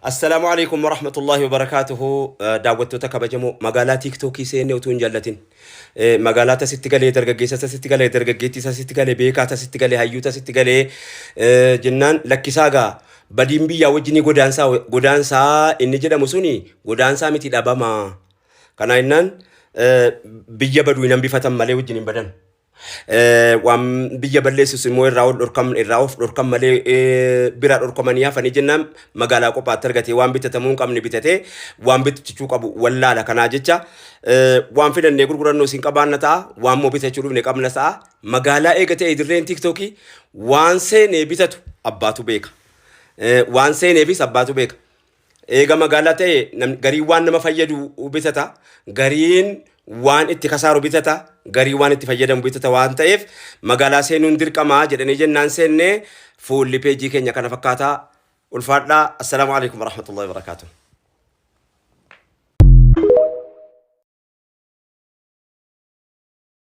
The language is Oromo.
Assalaamu alaikum warahmatullahi wabarakaatuhu. Daawwattoota kabajamoo, magaalaa tiiktookii seenne utuu hin jallatin. Magaalaa tasitti galee, dargaggeessa tasitti galee, dargaggeettii tasitti galee, beekaa tasitti galee, hayyuu tasitti galee jennaan lakkisaa gaa badiin biyyaa wajjinii godaansaa godaansaa inni jedhamu suni godaansaa miti dhabama. Kana jennaan biyya baduu hin hambifatan malee wajjin hin badan. Waan biyya balleessus immoo irraa ol dhorkam irraa of dhorkan malee biraa dhorkamanii hafanii jennaan magaalaa qophaatti argatee waan bitatamuu hin qabne bitatee waan bitachuu qabu wallaala. Kanaa jecha waan fidannee gurgurannu isin qabaanna ta'a, waan immoo bitachuu dhufne qabna ta'a. Magaalaa eega ta'e dirreen tiiktookii waan seenee bitatu abbaatu beeka. Waan seeneefis abbaatu beeka. Eega magaalaa ta'e gariin waan nama fayyadu bitata, gariin waan itti kasaaru bitata, gariin waan itti fayyadamu bitata waan ta'eef magaalaa seenuun dirqama jedhanii jennaan seennee fuulli peejii keenya kana fakkaataa. Ulfaadhaa. Assalaamu alaikum warahmatullahi wabarakaatuh.